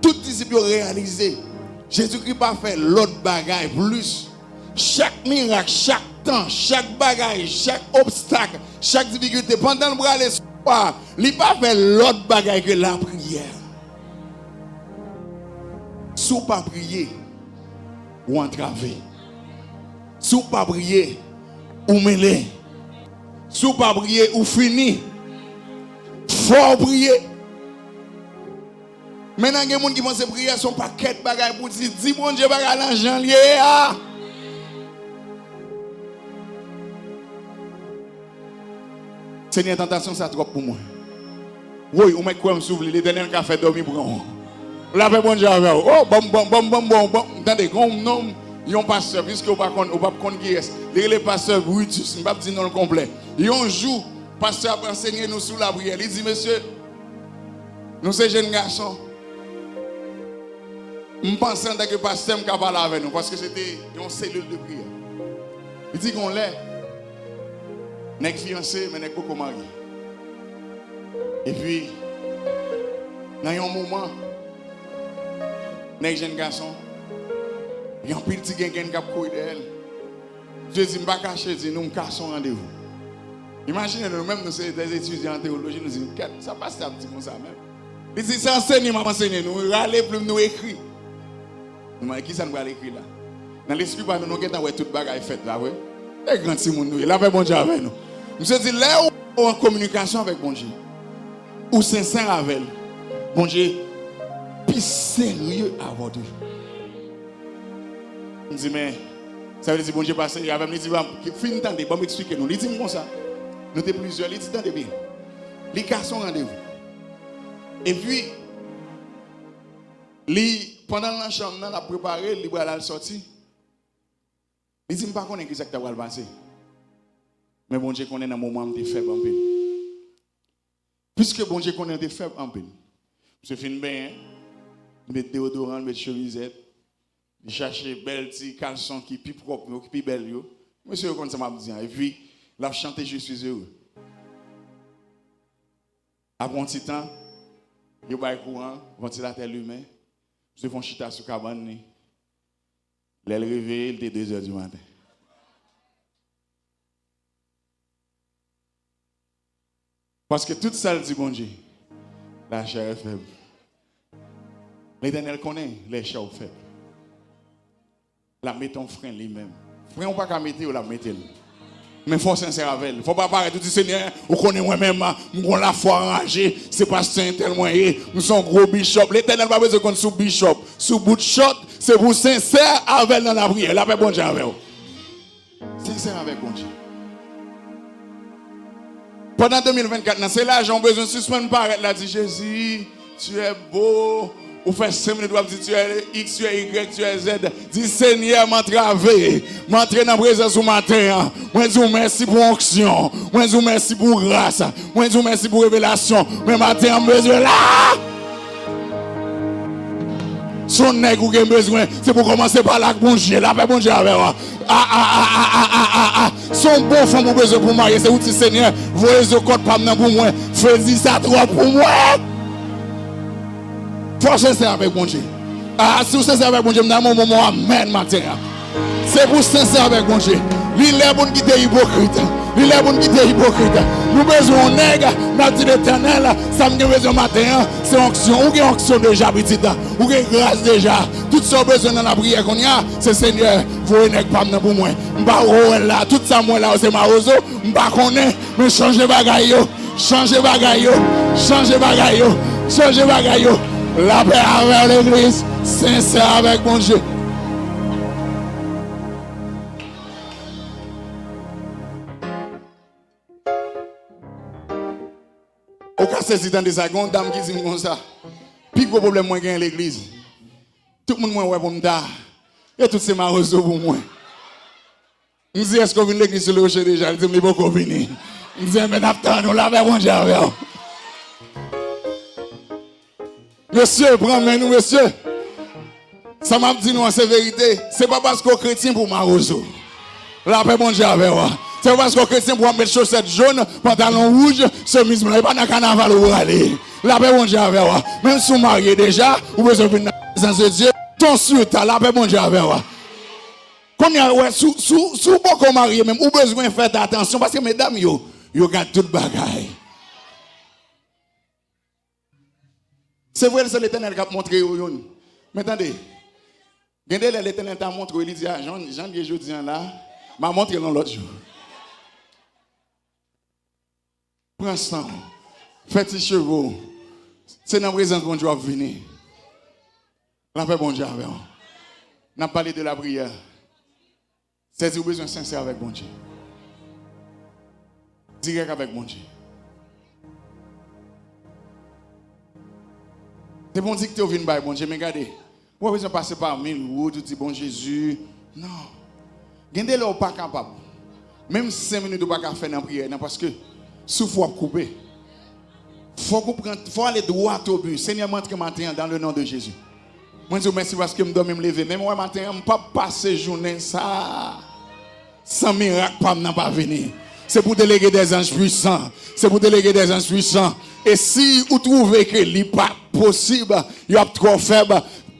Tout disip yo reyalize, Jezikri pa fè lòt bagay plis. Chak mirak, chak tan, chak bagay, chak obstak, chak difikilte, pandan l prale sou kwa a, li pa fè lòt bagay ke lapriyè. Si w pa priye, ou antrave. Si w pa priye, ou mele. Si w pa priye, ou fini. Fò w priye. Mentnan, gen moun ki panse priyè se yon pakèt bagay pou di, di Bondye bagay lan jan l ye a. Senyè, tantasyon sa twòp pou mwen. Woy, ou mèt kwè m si w vle, Letènèl ka fè dòmi pran w. Lapè Bondye avè w. Oh, banm, banm, banm, banm, banm, banm. Tande, gon nonm, yon pastè, piske ou pa konn, ou p ap konn kiyès. Li rele pastè Brutus, m p ap di non l konplè. Yon jou, pastè ap ansenye nou sou lapriyè. Li di, "Mesye, nou se jèn gason. M panse antanke pastè, m ka pale avè nou," paske se te yon selil de priyè. Li di, "Gon lè, nèg fiyanse, men nèg poko marye. Epi, nan yon moman, nèg jèn gason, gen anpil ti gengenn k ap kouri dèyè l." Misye di, "M pa kache di nou, m kase yon randevou." Imajine nou, nou menm, nou se de etidyan an teyoloji, nou di, "Kèt, sa pastè ap di konsa menm?" Li di, "Se ansenye m ap ansenye nou, rale plim nou ekri." Nou mande, "Kisa n pral ekri la?" Nan lespri pa nou, nou gentan wè tout bagay fèt, pa vre? E gran timoun nou ye, lapè Bondye avè nou. Misye di, lè ou an kominikasyon avèk Bondye, ou sensè avè l, Bondye pi serye avè w toujou. M di, "Men, sa vle di Bondye pa serye avè m?" Li di, "Ban m fin tande, ban m eksplike nou." Li di m konsa, nou te plizyè, li di, "Tande byen." Li kase yon randevou. Epi, li, pandan l nan chanm nan, l ap prepare l, li pral al sòti. Li di, "M pa konnen kisa k ta pral pase. Men Bondye konnen nan moman an m te fèb anpil." Piske Bondye konnen l te fèb anpil, misye fin benyen, li met deyodoran, li met chemizèt, li chache bèl ti kalson ki pi pwòp yo, ki pi bèl yo. Mesye yo konn sa m ap di an. Epi, l ap chante Je suis heureux. Apre yon ti tan, yo bay kouran, vantilatè limen, misye fè yon chita sou kabann li. Lè l reveye, li te de zè di maten. Paske tout sa l di Bondye, la chair est faible. Letènèl konnen lè chè w fèb. L ap mete yon fren li menm. Fren ou pa ka mete yo, l ap mete l. Men fò w sensè avè l. Fò w pa parèt ou di, "Senyè, ou konnen mwen menm, m gon lafwa anraje, se pastè entèl mwen ye, m se yon gwo bishop." Letènèl pa bezwen konn si w bishop, si w bout chòt, se pou w sensè avè l nan lapriyè. Lapè Bondye avè w. Sensè avèk Bondye. Pandan de mil vennkat nan, se lajan w bezwen sispann parèt la, di, "Jezi, tu es beau." Ou fè senk minit, w ap di, "Tu es X, tu es Y, tu es Z." Di, "Senyè, m antrave. M antre nan prezans ou maten an. Mwen di w mèsi pou onksyon. Mwen di w mèsi pou gras. Mwen di w mèsi pou revelasyon. Men maten an, m bezwen la." Se yon nèg ou gen bezwen, se pou w kòmanse pale ak Bondye. Lapè Bondye avè w. A, a, a. Se yon bon fanm ou bezwen pou w marye, se ou di, "Senyè, voye zo kòt pa m nan pou mwen. Fredi sa twòp pou mwen." Fò w sensè avèk Bondye. A, si w sensè avèk Bondye, m nan yon moman amèn maten an. Se pou w sensè avèk Bondye. Li lè pou n kite ipokrit. Li lè pou n kite ipokrit. Nou bezwen yon nèg, n ap di, "Letènèl, sa m gen bezwen maten an, se onksyon." Ou gen onksyon deja, pitit. Ou gen gras deja. Tout sa w bezwen nan lapriyè kounye a, se, "Senyè, voye nèg pa m nan pou mwen." M pa wè w la. Tout sa m wè la yo se mawozo. M pa konnen, men chanje bagay yo. Chanje bagay yo. Chanje bagay yo. Chanje bagay yo. Lapè avè w, legliz. Sensè avèk Bondye. Ou ka sezi tande sa. Gen yon dam ki di m konsa, "Pi gwo pwoblèm mwen genyen legliz, tout moun mwen wè pou m ta, yo tout se mawozo pou mwen." M di, "Èske w vin legliz sou le woche deja?" Li di m li poko vini. M di, "Enben, n ap tann ou, lapè Bondye avè w." Mesye, pran men nou, mesye. Sa m ap di nou an, se verite. Se pa paske w kretyen pou w mawozo. Lapè Bondye avè w. Se pa paske w kretyen pou w ap met chosèt jòn, pantalon wouj, chemiz blan. E pa nan kanaval ou prale. Lapè Bondye avè w. Menm si w marye deja, ou bezwen vin nan prezans de Dye. Ton sou ta, lapè Bondye avè w. Kounye a, wè, si, si, si w poko marye menm, ou bezwen fè atansyon, paske medam yo, yo gad tout bagay. Se vre, se Letènèl k ap montre yo youn. Men tande, gen de lè Letènèl ta montre w, li di, "A, jan, jan l ye jodi a la, m a montre l yon lòt jou." Pran san w, fè ti cheve w. Se nan prezans Bondye w ap vini. Lapè Bondye avè w. N ap pale de lapriyè. Sèdi ou bezwen sensè avèk Bondye. Dirèk avèk Bondye. Se pa yon dikte ou vin bay Bondye, men gade. Ou pa bezwen pase pa mil wout, ou di, "Bon, Jezi." Non. Gen de lè ou pa kapab. Menm senk minit ou pa ka fè nan priyè, nan, paske souf ou ap koupe. Fòk ou pran, fò w ale dwat o bi. Senyè, m antre maten an, dans le nom de Jésus. Mwen di w mèsi paske m dòmi, m leve. Men m wè maten an, m p ap pase jounen sa a san mirak pa m nan pa vini. Se pou delege dè zanj pwisan. Se pou delege dè zanj pwisan. E si ou twouve ke li pa posib, y ap twò fèb,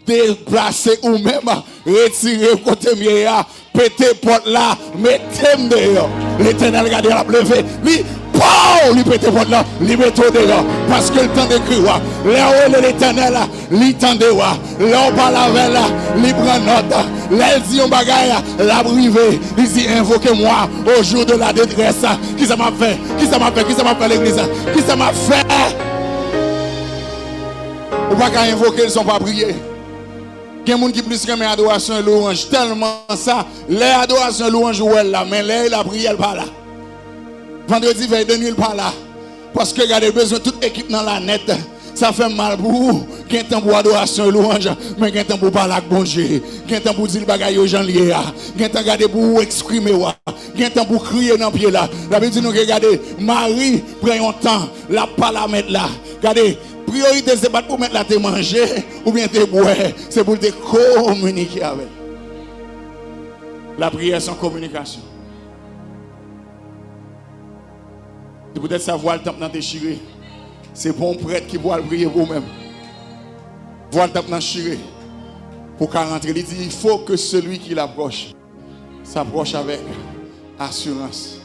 deplase ou menm, retire kote m ye a, pete pòt la, mete m deyò. Letènèl gade l ap leve, li, pow, li pete pòt la, li mete w deyò, paske l tande kri w. Lè w rele Letènèl, li tande w. Lè w pale avè l, li pran nòt. Lè l di yon bagay, l ap rive. Li di, "Invoquez-moi au jour de la détresse." Kisa m ap fè? Kisa m ap fè? Kisa m ap fè, legliz? Kisa m ap fè? Ou pa ka envoke l san w pa priye. Gen moun ki plis renmen adorasyon e lwanj. Tèlman sa, lè adorasyon e lwanj ou wè l la, men lè e lapriyè l pa la. Vandredi vèy de nwi l pa la. Paske gade, bezwen tout ekip nan la nèt. Sa fè m mal pou ou. Gen tan pou adorasyon e lwanj, men gen tan pou pale ak Bondye. Gen tan pou di l bagay yo jan l ye a. Gen tan gade pou ou eksprime w a. Gen tan pou kriye nan pye la. Labib di nou ke gade, Mari pran yon tan, l ap pale a Mèt la. Gade, priyorite l se pa t pou Mèt la te manje oubyen te bwè, se pou l te kominike avè l. Lapriyè se yon kominikasyon. Se poutèt sa vwal tanp nan te chire. Se pa yon prèt ki pou al priye pou ou menm. Vwal tanp nan chire pou w ka rantre. Li di, il faut que celui qui l'approche s'approche avec assurance.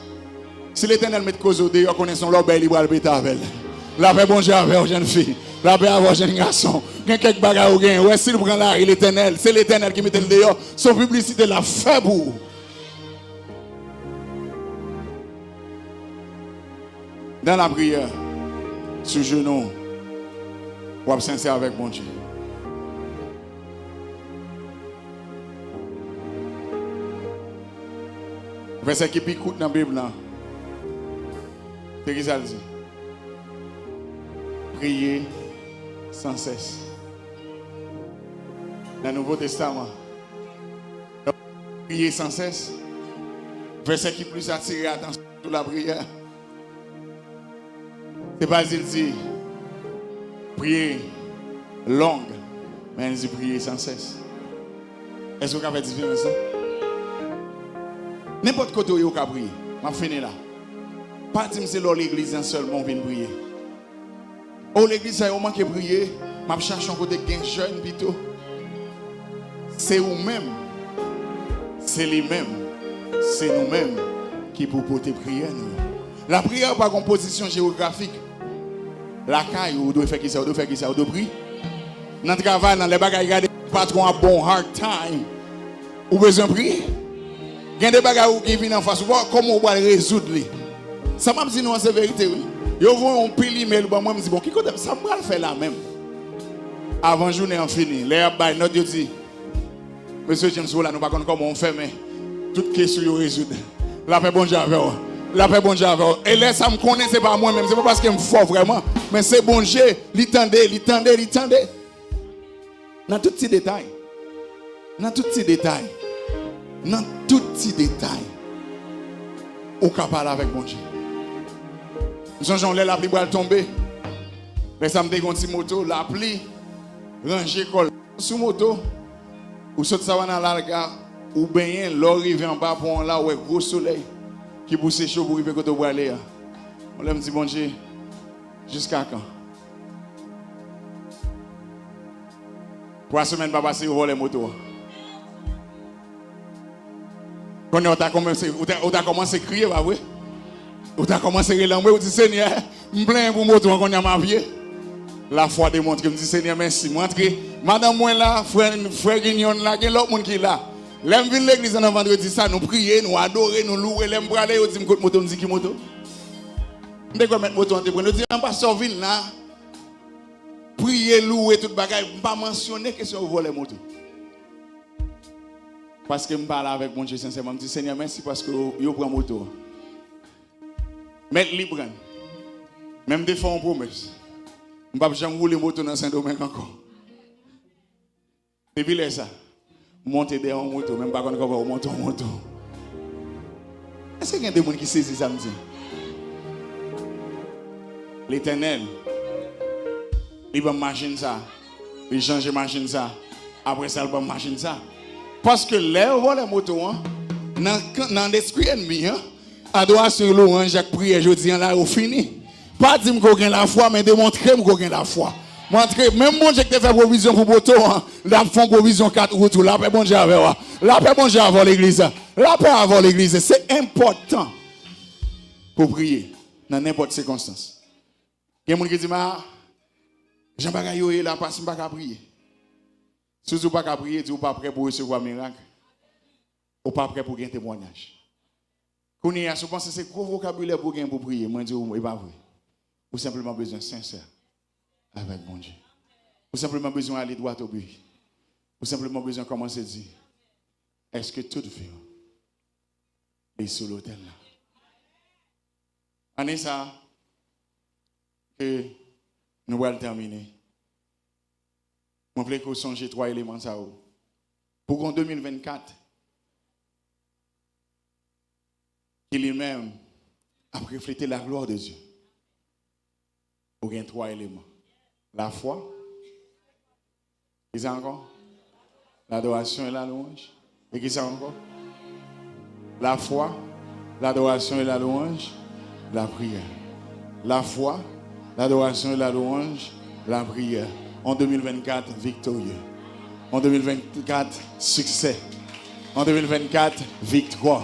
Si Letènèl met koze w deyò, konnen se yon lòbèy li pral pete avè l. Lapè Bondye avè w, jèn fi. Lapè avè w, jèn gason. Gen kèk bagay ou genyen. Wè, si l pran lari, Letènèl, se Letènèl ki mete l deyò. Se yon piblisite l ap fè pou ou. Dans la prière, sou jenou, w ap sensè avèk Bondye. Vèsè ki pi kout nan Bib lan, se ki sa l di? Priye san sès. Nan Nouvo Testaman, priye san sès. Vèsè ki plis atire atansyon sou lapriyè, se pa di l di, priye long, men l di, priye san sès. Èske w ka fè diferans lan? Nenpòt kote w ye, w ka priye. M ap fini la. Pa di m se lè w legliz lan sèlman w vin priye. O, legliz sa yo manke priye, m ap chache yon kote k gen jèn pito. Se ou menm, se li menm, se nou menm ki pou pote priyè nou yo. Lapriyè pa gen pozisyon jewografik. Lakay ou, ou dwe fè kisa, ou dwe fè kisa, ou dwe priye. Nan travay lan, lè bagay gade patwon ap ba w hard time, ou bezwen priye. Gen de bagay ou ki vin anfas ou, kòman ou pral rezoud li? Sa m ap di nou an, se verite, wi. Yo voye yon pil imèl ban mwen, m di, bon, ki kote, sa m pral fè la menm? Avan jounen an fini, lè y ap bay nòt, yo di, Mesye James, ou la, nou pa konn kòman w fè, men tout kesyon yo rezoud. Lapè Bondye avè w. Lapè Bondye avè w. E lè sa, m konnen se pa mwen menm, se pa paske m fò vrèman, men se Bondye, li tande, li tande, li tande. Nan tout ti detay. Nan tout ti detay. Nan tout ti detay. Ou ka pale avèk Bondye. M sonje yon lè lapli pral tonbe. Lè sa m te gen yon ti moto, lapli ranje kò l sou moto. Ou sot Savannah Larga, ou benyen, lè w rive anba pon an la, ou wè gwo solèy ki pouse cho pou rive kote w prale a. Yon lè m di, Bondye, jiska kan? Twa semèn pa pase, yo vòlè moto a. Kounye a, ou ta kòmanse, ou ta, ou ta kòmanse kriye, pa vre? Ou ta kòmanse rele anmwe, ou di, Senyè, m plenyen pou moto an, kounye a m a pye. Lafwa demontre, m di, Senyè, mèsi. M rantre, madanm mwen la, frè, frè Ginyòn la, gen lòt moun ki la. Lè m vin legliz la nan vandredi sa, nou priye, nou adore, nou louwe. Lè m prale, yo di m, kot moto? M di, ki moto? M te kwè mèt moto an te pran. Yo di, an, pastè w vin la, priye, louwe, tout bagay. M pa mansyone kesyon yo vòlè moto. Paske m pale avèk Bondye sensèman, m di, Senyè, mèsi paske yo, yo pran moto an. Mèt li pran l. Men m te fè yon pwomès. M p ap janm woule moto nan Sendomeng ankò. Depi lè sa, m monte dèyè yon moto, men m pa konn kòman yo monte yon moto. Èske gen de moun ki sezi sa m di? Letènèl, li ban m machin sa, li chanje machin sa, apre sa, l ban m machin sa. Paske lè yo vòlè moto an, nan, nan lespri ènmi an, adorasyon, lwanj ak priyè jodi an la, yo fini. Pa di m ke w gen lafwa, men demontre m ke w gen lafwa. Montre, menm Bondye ki te fè pwovizyon pou moto an, l ap fè yon pwovizyon kat wout ou. Lapè Bondye avè w. Lapè Bondye avè w, legliz. Lapè avè w, legliz. Se enpòtan pou w priye nan nenpòt sikonstans. Gen moun ki di m, a, jan bagay yo ye la, pas m pa ka priye. Si w di w pa ka priye, di w pa prè pou w resevwa mirak. Ou pa prè pou w gen temwayaj. Kounye a, si w panse se gwo vokabilè pou w gen pou w priye, mwen di w, e pa vre. Ou senpleman bezwen sensè avèk Bondye. Ou senpleman bezwen ale dwat o bi. Ou senpleman bezwen kòmanse di, èske tout vi w li sou lotèl la? Ane sa a, ke nou pral tèmine, Mwen vle ke w sonje twa eleman sa yo. Pou gen yon de mil vennkat ki li menm ap reflete la gloire de Dieu, ou gen twa eleman. Lafwa. Kisa ankò? L'adoration et la louange. E kisa ankò? Lafwa, l'adoration et la louange, lapriyè. Lafwa, l'adoration et la louange, lapriyè. An de mil vennkat, viktorye. An de mil vennkat, siksè. An de mil vennkat, viktwa.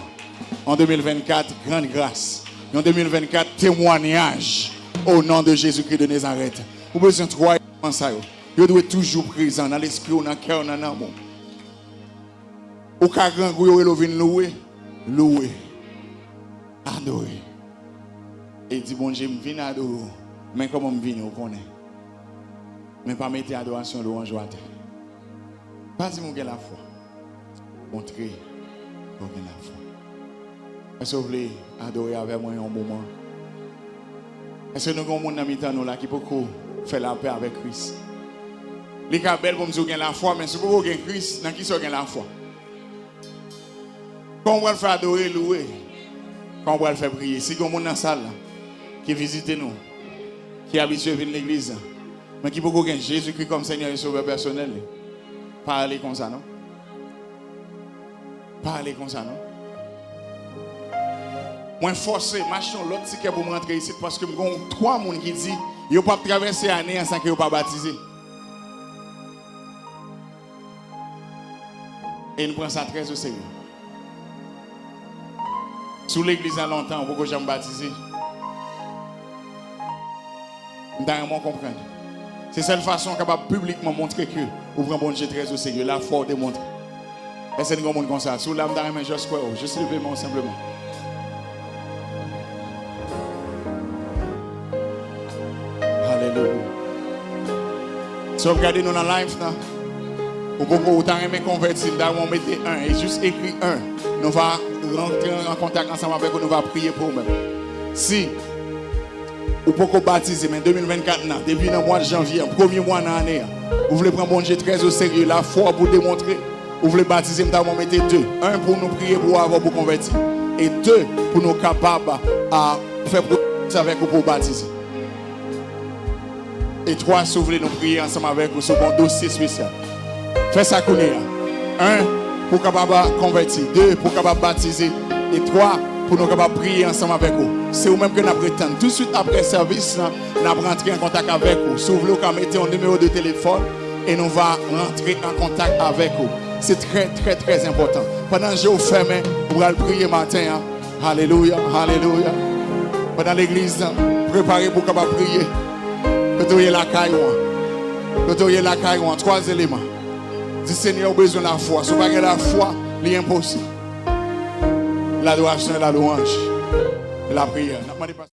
An de mil vennkat, grann gras. An de mil vennkat, temwanyaj. O non de Jezikri de Nazarèt. Ou bezwen twa eleman sa yo. Yo dwe toujou prezan nan lespri w, nan kè w, nan nanm ou. Ou ka grangou, yo rele w vin louwe, louwe, adore. E di, Bondye, m vin adore w, men kòman m vini, ou konnen. Men pa mete adorasyon, lwanj ou atè. Pa di m ou gen lafwa. Montre ou gen lafwa. Èske w vle adore avè mwen yon moman? Èske nou gen yon moun nan mitan nou la ki poko fè lapè avèk Kris? Li ka bèl pou m di w gen lafwa, men si w poko gen Kris, nan kisa w gen lafwa? Kòman w pral fè adore, louwe? Kòman w pral fè priye? Si gen yon moun nan sal la ki vizite nou, ki abitye vin legliz la, men ki poko gen Jezikri kòm Senyè e Sovè pèsonèl li, pa ale konsa non. Pa ale konsa non. Mwen fòse m achte yon lòt tikè pou m rantre isit paske m gen twa moun ki di yo p ap travèse ane an san ke yo pa batize. E n pran sa trè o serye. Si w legliz la lontan, ou poko janm batize, m ta renmen w konprann. Se sèl fason w kapab piblikman montre ke ou pran Bondye trè o serye, lafwa w demontre. Èske n gen yon moun konsa? Si w la, m ta renmen just kwè w. Just leve men w senpleman. Alelouya. Si w ap gade nou nan live nan, ou poko, ou ta renmen konvèti, m ta renmen w mete en, e jis ekri en. Nou va rantre an kontak ansanm avèk ou, nou va priye pou ou menm. Si ou poko batize, men de mil vennkat nan, depi nan mwa janvye an, premye mwa nan ane an, ou vle pran Bondye trè o serye, lafwa w pou demontre, ou vle batize, m ta renmen w mete de. En, pou nou priye pou ou avan pou konvèti. E de, pou nou kapab, a, fè pwosès avèk ou pou w batize. E twa, si w vle nou priye ansanm avèk ou sou yon dosye espesyal. Fè sa kounye a. En, pou w kapab konvèti. De, pou w kapab batize. E twa, pou nou kapab priye ansanm avèk ou. Se ou menm ke n ap ret tann. Tousuit apre sèvis lan, n ap rantre an kontak avèk ou. Si w vle, ou ka mete yon nimewo de telefòn e nou va rantre an kontak avèk ou. Se trè, trè, trè enpòtan. Pandan je w fèmen, ou pral priye maten an. Alelouya, alelouya. Pandan legliz nan prepare pou w kapab priye, kote w ye lakay ou an. Kote w ye lakay ou an, twa eleman. Di, Senyè, ou bezwen lafwa. Si w pa gen lafwa, li enposib. Ladorasyon, lalouwanj, lapriyè. N ap mande pastè